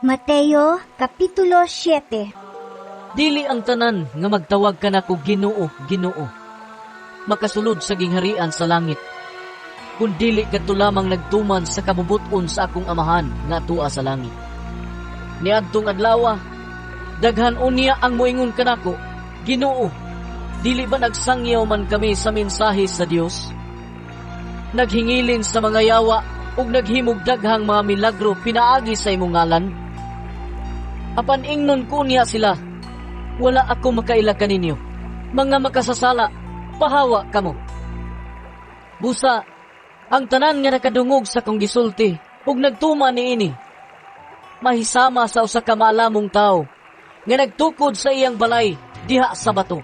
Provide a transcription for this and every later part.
Mateo, Kapitulo 7. Dili ang tanan nga magtawag kanako, "Ginoo, Ginoo," makasulod sa gingharian sa langit, kun dili kadto lamang nagtuman sa kabubut-on sa akong Amahan nga atua sa langit. Niadtong adlaw, daghan unya ang moingon kanako, "Ginoo, dili ba nagsangyaw man kami sa mensahe sa Dios? Naghingilin sa mga yawa ug naghimog daghang mga milagro pinaagi sa imong ngalan?" Apan ingnon ko niya sila, "Wala ako makaila kaninyo. Mga makasasala, pahawa kamo." Busa, ang tanan nga nakadungog sa akong gisulti ug nagtuman niini, mahisama sa usa ka maalamong tawo nga nagtukod sa iyang balay diha sa bato.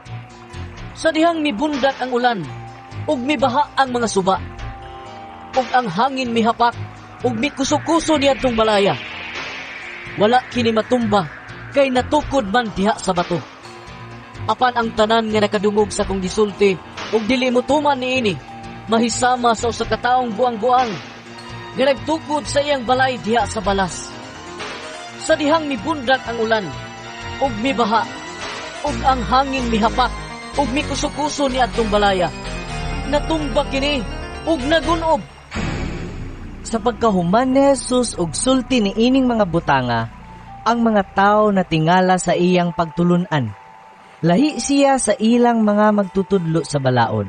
Sa dihang mibundak ang ulan ug mibaha ang mga suba, ug ang hangin mihapak ug mikuso-kuso niadtong balaya, wala kini matumba kay natukod man diha sa bato. Apan ang tanan nga nakadungog sa akong gisulti ug dili motuman niini, mahisama sa usa ka taong buang-buang nga nagtukod sa iyang balay diha sa balas. Sa dihang mibundak ang ulan ug mibaha ug ang hangin mihapak ug mikuso-kuso niadtong balaya, natumba kini ug nagunob. Sa pagkahuman ni Jesus og sulti ni ining mga butanga, ang mga tao natingala sa iyang pagtulunan. Lahi siya sa ilang mga magtutudlo sa balaod,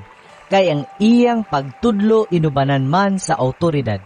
kay ang iyang pagtudlo inubanan man sa autoridad.